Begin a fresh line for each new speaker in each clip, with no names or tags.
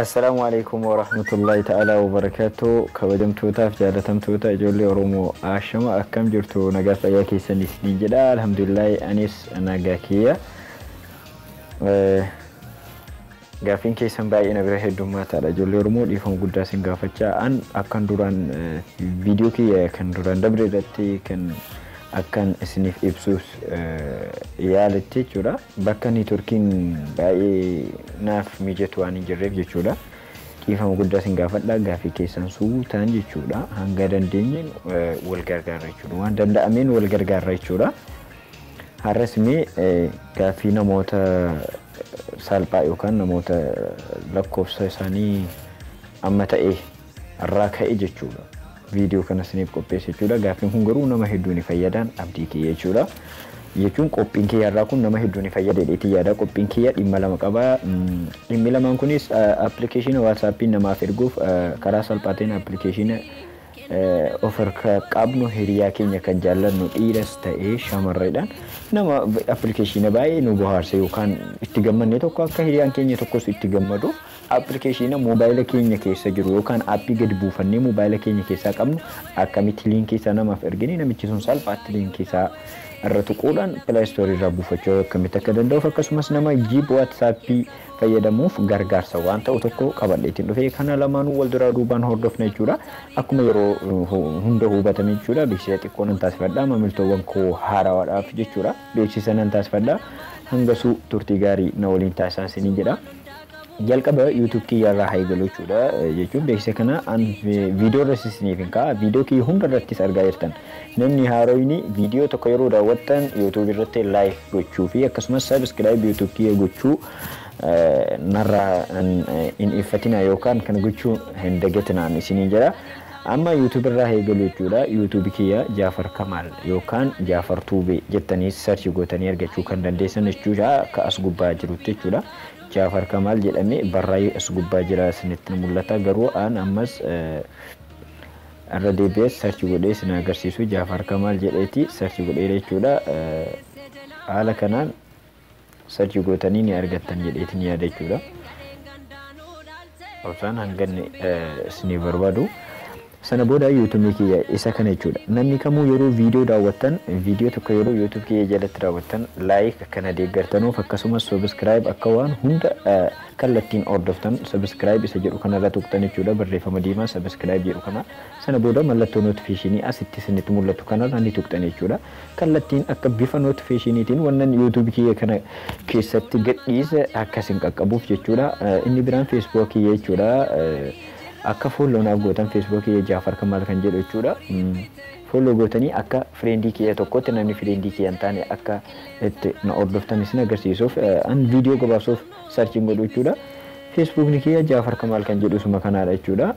Assalaamu alaikum warahmatullahi ta'ala wabarakaatu. Kabajamtootaaf jaalatamtoota ijoollee Oromoo, ashama, akkam jirtu? Nagaa fayyaa keessan isiniin jedha. Alhamdulillahi, anis nagaa kiyya. Gaaffiin keessan baay'ee na bira heddummaataadha. Ijoollee Oromoo, dhiifama guddaa isin gaafachaa, an akkan duraan viidiyoo kiyya kan duraan dabre irratti kan akkan isiniif ibsuus yaaletti jechuudha. Bakka networkiin baay'ee naaf mijatu waan hin jirreef jechuudha. Dhiifama guddaa isin gaafadha. Gaaffii keessan suutaan jechuudha. Hanga dandeenyeen wal gargaarra jechuudha. Waan danda'ameen wal gargaarra jechuudha. Har'as mee gaaffii namoota salphaa yookaan namoota lakkoofsa isaanii amma ta'e irraa ka'e jechuudha. Viidiyoo kana isiniif qopheesse jechuudha. Gaaffiin kun garuu nama hedduu ni fayyadaan abdii kiyya jechuudha. Jechuun qophiin kiyya irraa kun nama hedduu ni fayyada jedheetii yaada. Qophiin kiyya dhimma lama qaba. Dhimmi lamaan kunis appilikeeshina WhatsAppii namaaf erguuf karaa salphaatiin appilikeeshina of harkaa qabnu, hiriyaa keenya kan jaallannu, dhiiras ta'ee shamarreedhaan, nama appilikeeshina baay'ee nu bohaarse yookaan itti gammanne tokko akka hiriyaan keenya tokkos itti gammadu, appilikeeshina moobaayila keenya keessa jiru yookaan aappii gadi buufannee moobaayila keenya keessaa qabnu akkamitti liinkii isaa namaaf ergine namichi sun salphaatti liinkii isaa irra tuquudhaan Play Store irraa buufachuu akkamitti akka danda'uuf, akkasumas nama jiib WhatsAppii fayyadamuuf gargaarsa waan ta'u tokko qabadheetiin dhufe. Kana lamaanuu wal duraa duubaan hordofna jechuudha. Akkuma yeroo hunda hubatame jechuudha. Beeksisa xiqqoo nan taasifadha maamiltoowwan koo haarawaadhaaf jechuudha. Beeksisa nan taasifadha. Hangasuu turtii gaarii na waliin taasisaa isiniin jedha. Jalqaba YouTube kiyya irraa haa eegalu jechuudha. Jechuun beeksisa kana an viidiyoo irratti isiniif hin kaa'a. Viidiyoo kiyya hunda irrattis argaa jirtan. Namni haaroyni viidiyoo tokko yeroo daawwattan YouTube irratti like gochuu fi akkasumas subscribe YouTube kiyya gochuu narraa hin iffatina yookaan kan gochuu hin dagatinaan isiniin jedha. Amma YouTube irraa eegalu jechuudha. YouTube kiyya Jaafar Kamaal yookaan Jaafar Tuubee jettanii search gootanii argachuu kan dandeessan jechuudha. Akka as gubbaa jirutti jechuudha. Jaafar Kamaal jedhamee barraa'ee as gubbaa jira, isinitti mul'ata. Garuu an ammas irra deebi'ee search godhee isin agarsiisu, Jaafar Kamaal jedheeti search godhee jechuudha. Haala kanaan search gootanii ni argattan jedheetiin yaada jechuudha. Obsaan hanganni isinii barbaadu. Sana booda YouTube kiyya isa kana jechuudha. Namni kamuu yeroo viidiyoo daawwattan, viidiyoo tokko yeroo YouTube kiyya jalatti daawwattan, like akkana deeggartanuuf, akkasumas subscribe akka waan hunda kallattiin hordoftan, subscribe isa jedhu kanarra tuqxan jechuudha. Barreeffama diimaa subscribe jedhu kana. Sana booda mallattoo notifiikeeshinii asitti isinitti mul'atu kanarra ni tuqxan jechuudha. Kallattiin akka bifa notifiikeeshiniitiin wannan YouTube kiyya kana keessatti gadhiise akka isin qaqqabuuf jechuudha. Inni biraan Facebook kiyya jechuudha. Akka follow naaf gootan, Facebook kiyya Jaafar Kamaal kan jedhu jechuudha. Follow gootanii akka friendii kiyya tokkotti, namni friendii kiyya hin taane akka itti na hordoftan isin agarsiisuuf, an viidiyoo gabaabsuuf searchiin godhu jechuudha. Facebookni kiyya Jaafar Kamaal kan jedhu suma kanaadha jechuudha.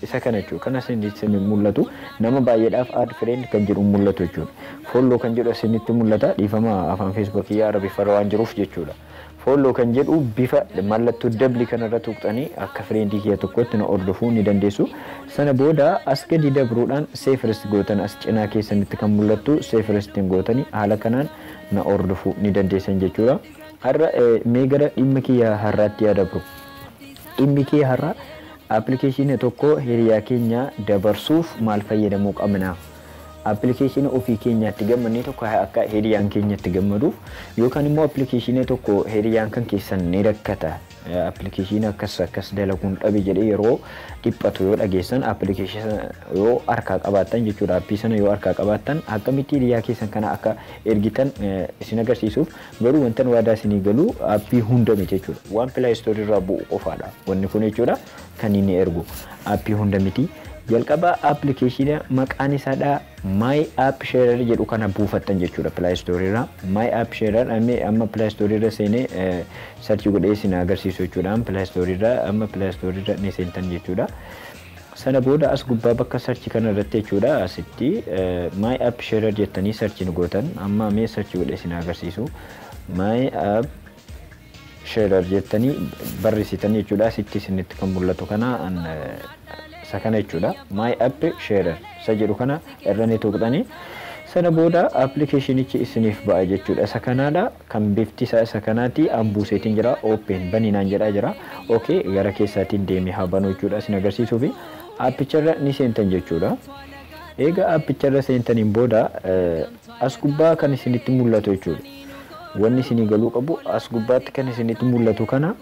Isa kana jechuudha. Kana isinitti mul'atu, nama baay'eedhaaf add friend kan jedhu mul'atu jechuudha. Follow kan jedhu isinitti mul'ata, dhiifama, afaan Facebook kiyya Arabiffara waan jiruuf jechuudha. Follow kan jedhu bifa mallattoo dabli kanarra tuqxanii akka friendii kiyya tokkotti na hordofuu ni dandeessu. Sana booda as gadi dabruudhaan see first gootan, as cinaa keessanitti kan mul'attu see firstiin gootanii haala kanaan na hordofuu ni dandeessan jechuudha. Har'a mee gara dhimma kiyya har'aatti yaa dabru. Dhimmi kiyya har'a appilikeeshinii tokko hiriyaa keenya dabarsuuf maal fayyadamuu qabna? Appilikeeshina ofii keenyaatti gammannee tokko akka hiriyaan keenyatti gammaduuf, yookaan immoo appilikeeshina tokko hiriyaan kan keessan ni rakkata, appilikeeshina akkas akkas dalaguun dhabe jedhee yeroo dhiphatu yoo dhageessan, appilikeeshina yoo harkaa qabaattan jechuudha, aappii sana yoo harkaa qabaattan akkamitti hiriyaa keessan kana akka ergitan isin agarsiisuuf. Garuu wantan waadaa isinii galu, aappii hunda miti jechuudha. Waan Play Store irraa bu'u qofaadha wanni kun jechuudha. Kan inni ergu aappii hunda miti. Jalqaba appilikeeshina maqaan isaadha My App Sharer jedhu kana buufattan jechuudha Play Store irraa. My App Sharer amma Play Store irra seenee search godhee isin agarsiisu jechuudha. Play Store irra, amma Play Store irra ni seentan jechuudha. Sana booda as gubbaa bakka search kana irratti jechuudha, asitti My App Sharer jettanii search ni gootan. Amma mee search godhee isin agarsiisu. My App Sharer jettanii barreessitan jechuudha. Asitti isinitti kan mul'atu kana isa kana jechuudha. My App Sharer isa jedhu kana irra ni tuqxanii. Sana booda appilikeeshinichi isiniif ba'a jechuudha. Isa kanaadha kan bifti isaa isa kanaati. An buuseetiin jira, open baninaan jedhaa jira. Okay, gara keessaatiin deemee haa banuu jechuudha isin agarsiisuufi. Aappicharra ni seentan jechuudha. Egaa aappicharra seentaniin booda as gubbaa kan isinitti mul'atu jechuudha. Wanni isinii galuu qabu as gubbaatti kan isinitti mul'atu kana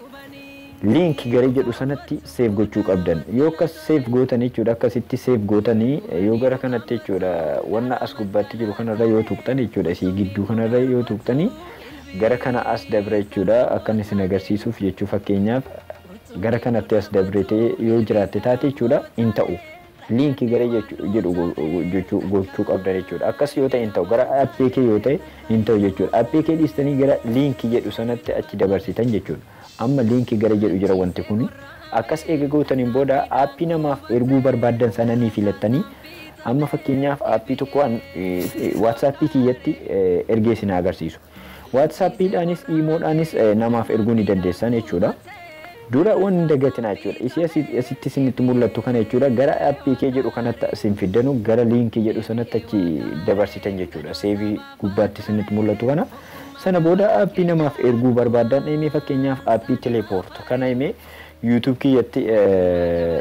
link garee jedhu sanatti save gochuu qabdan. Yoo akkas save gootan jechuudha, akkasitti save gootanii yoo gara kanatti jechuudha, wanna as gubbaatti jiru kanarra yoo tuqxan jechuudha, isii gidduu kanarra yoo tuqxanii gara kana as dabre jechuudha. Akkan isin agarsiisuuf jechuu, fakkeenyaaf gara kanatti as dabretee yoo jiraatte taate jechuudha, hin ta'u. Liinkii garee jedhu gochuu qabdan jechuudha. Akkas yoo ta'e hin ta'u, gara APK yoo ta'e hin ta'u jechuudha. APK dhiistanii gara liinkii jedhu sanatti achi dabarsitan jechuudha. Amma liinkii gara jedhu jira wanti kuni. Akkas eega gootaniin booda aappii namaaf erguu barbaaddan sana ni filattanii. Amma fakkeenyaaf aappii tokko waatsaappii kiyyatti ergee isin agarsiisu. Waatsaappiidhaanis iimoodhaanis namaaf erguu ni dandeessan jechuudha. Dura wanni dagatinaa jechuudha. Isii asitti isinitti mul'attu kana jechuudha. Gara APK jedhu kanatti isin fiddanu gara liinkii jedhu sanatti achi dabarsitan jechuudha. Seevii gubbaatti isinitti mul'atu kana. Sana booda aappii namaaf erguu barbaaddan himee, fakkeenyaaf aappii teleport kana himee YouTube kiyyatti,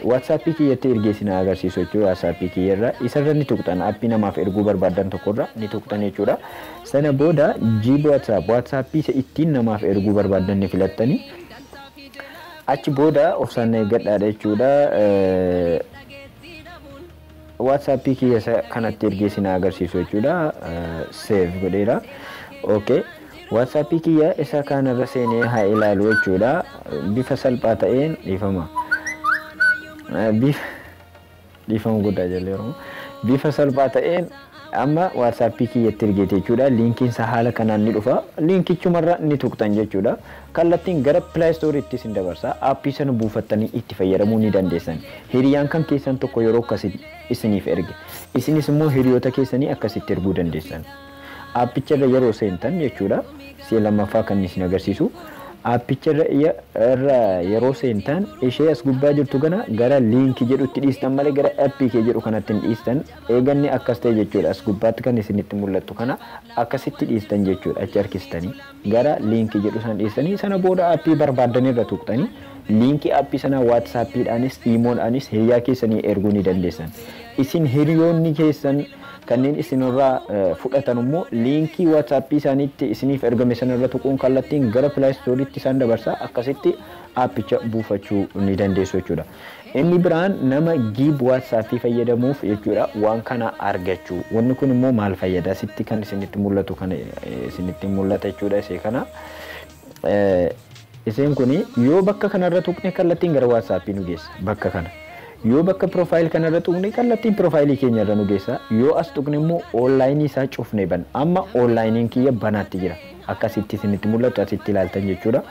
WhatsApp kiyyatti ergee isin agarsiisu jechuudha. WhatsApp kiyyarra isarra ni tuqxan, aappii namaaf erguu barbaaddan tokkorra ni tuqxan jechuudha. Sana booda GB WhatsApp, WhatsApp isa ittiin namaaf erguu barbaaddan ni filattanii. Achi booda obsaan eeggadhaadha jechuudha. WhatsApp kiyya kanatti ergee isin agarsiisu jechuudha. Save godheera. Okay. WhatsApp kiyya isa kanarra seenee haa ilaalu jechuudha. Bifa salphaa ta'een, dhiifama. Bifa dhiifama guddaa jallee Oromoo. Bifa salphaa ta'een amma WhatsApp kiyyatti ergeete jechuudha. Liinkiin isaa haala kanaan ni dhufa. Liinkichumarra ni tuqxan jechuudha. Kallattiin gara Play Store itti isin dabarsa. Aappii sana buufattanii itti fayyadamuu ni dandeessan. Hiriyaan kan keessan tokko yeroo akkasii isiniif erge. Isinis immoo hiriyoota keessanii akkasitti erguu dandeessan. Aappicharra yeroo seentan jechuudha. Si'a lammaffaa kan isin agarsiisu. Aappicharra irra yeroo seentan ishee as gubbaa jirtu kana gara liinkii jedhutti dhiistan malee gara APK jedhu kanatti hin dhiistan. Eeganni akkas ta'e jechuudha. As gubbaatti kan isinitti mul'attu kana akkasitti dhiistan jechuudha. Achi harkistanii gara liinkii jedhu sana dhiistanii, sana booda aappii barbaaddan irra tuqxanii liinkii aappii sanaa waatsaappiidhaanis iimoodhaanis hiriyaa keessanii erguu ni dandeessan. Isin hiriyoonni keessan kanneen isinirraa fudhatan immoo liinkii waatsappii isaaniitti isiniif ergame sanarra tuquun kallattiin gara Play Storeitti isaan dabarsa, akkasitti aappicha buufachuu ni dandeessu jechuudha. Inni biraan nama giib waatsaappii fayyadamuuf jechuudha waan kana argachuu. Wanni kun immoo maal fayyada? Asitti kan isinitti mul'atu kana isinitti mul'ata jechuudha isee kana. Iseen kun yoo bakka kanarra tuqne kallattiin gara waatsaappii nu geessa bakka kana. Yoo bakka profile kanarra tuqne kallattiin profaayilii keenya irra nu geessa. Yoo as tuqne immoo onlaayinii isaa cufne ban. Amma onlaayiniin kiyya banaatti jira. Akkasitti isinitti mul'atu asitti ilaaltan jechuudha.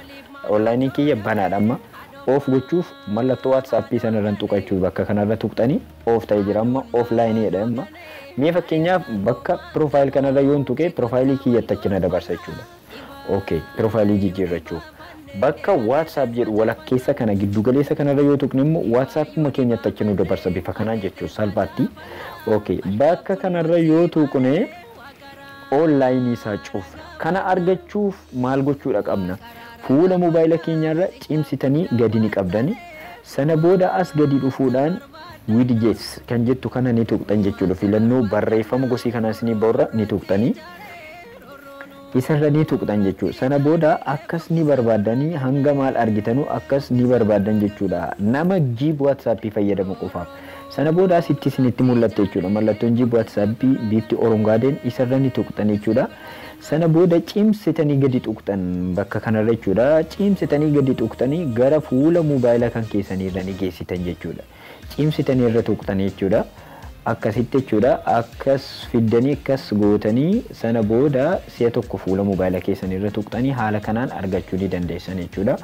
Onlaayiniin kiyya banaadha amma. Off gochuuf mallattoo waatsaappii sanarra tuqachuu, bakka kanarra tuqxanii off ta'ee jira, amma offlaayiniidha amma. Mee fakkeenyaaf bakka profile kanarra yoon tuqe profaayilii kiyyatti achi na dabarsa jechuudha. Okay, profaayilii jijjiirrachuuf. Bakka WhatsApp jedhu walakkeessa kana giddu galeessa kanarra yoo tuqne immoo WhatsAppuma keenyatti achi nu dabarsa bifa kanaan jechuudha salphaatti. Okay, bakka kanarra yoo tuqne onlaayinii isaa cufna. Kana argachuuf maal gochuudha qabna? Fuula moobaayila keenyarra cimsitanii gadi ni qabdani. Sana booda as gadi dhufuudhaan widgets kan jettu kana ni tuqxan jechuudha. Filannoo barreeffama gosii kanaa isinii borra ni tuqxanii. Isarra ni tuqxan jechuudha. Sana booda akkas ni barbaaddanii hanga maal argitanu akkas ni barbaaddan jechuudha. Nama jiib waatsaappii fayyadamu qofaaf. Sana booda asitti isinitti mul'atta jechuudha. Mallattoon jiib waatsaappii bifti orongaadeen isarra ni tuqxan jechuudha. Sana booda cimsitanii gadi tuqxan bakka kanarra jechuudha. Cimsitanii gadi tuqxanii gara fuula moobaayila kan keessanii irra ni geessitan jechuudha. Cimsitanii irra tuqxan jechuudha. Akkasitti jechuudha. Akkas fiddanii akkas gootanii sana booda si'a tokko fuula moobaayila keessanii irra tuqxanii haala kanaan argachuu ni dandeessan jechuudha.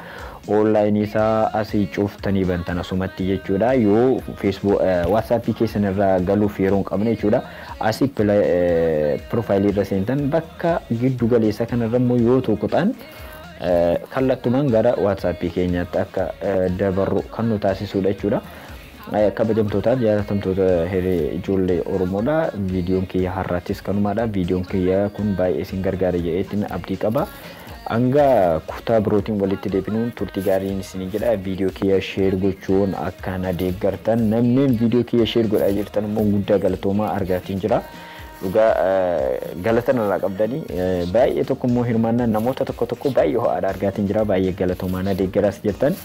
Onlaayinii isaa asii cuftanii bantan asumatti jechuudha. Yoo feesbuuk waatsaappii keessan irraa galuuf yeroo hin qabne jechuudha. Asii piroofaayilii irra seentan, bakka giddu galeessa kanarra immoo yoo tuqxan kallattumaan gara waatsaappii keenyaatti akka dabarru kan nu taasisudha jechuudha. Kabajamtootaaf jaalatamtoota ijoollee Oromoodha. Viidiyoon kiyya har'aattis kanumaadha. Viidiyoon kiyya kun baay'ee isin gargaara jedheetiin abdii qaba. Hanga kutaa birootiin walitti deebinuun turtii gaariin isin jedha. Viidiyoo kiyya share gochuun akka na deeggartan, namni viidiyoo kiyya share godhaa jirtan immoo guddaa galatoomaa argaatiin jira. Dhugaa galata narraa qabdanii baay'ee tokko immoo hirmaannaan namoota tokko tokko baay'ee ho'aadha argaatiin jira. Baay'ee galatoomaa na deeggaraas jirtan.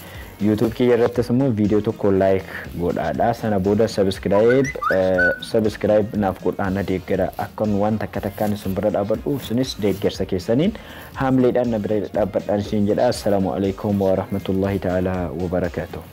YouTube kiyya irrattis immoo viidiyoo tokko like godhaadha. Sana booda subscribe naaf godhaa na deeggara. Akkan waan takka takkaan isin bira dhaabbadhu isinis deeggarsa keessaniin haamleedhaan na bira dhaabbadhaan isin jedha. Assalaamu alaikum wa rahmatullahi ta'ala wa barakaatuh.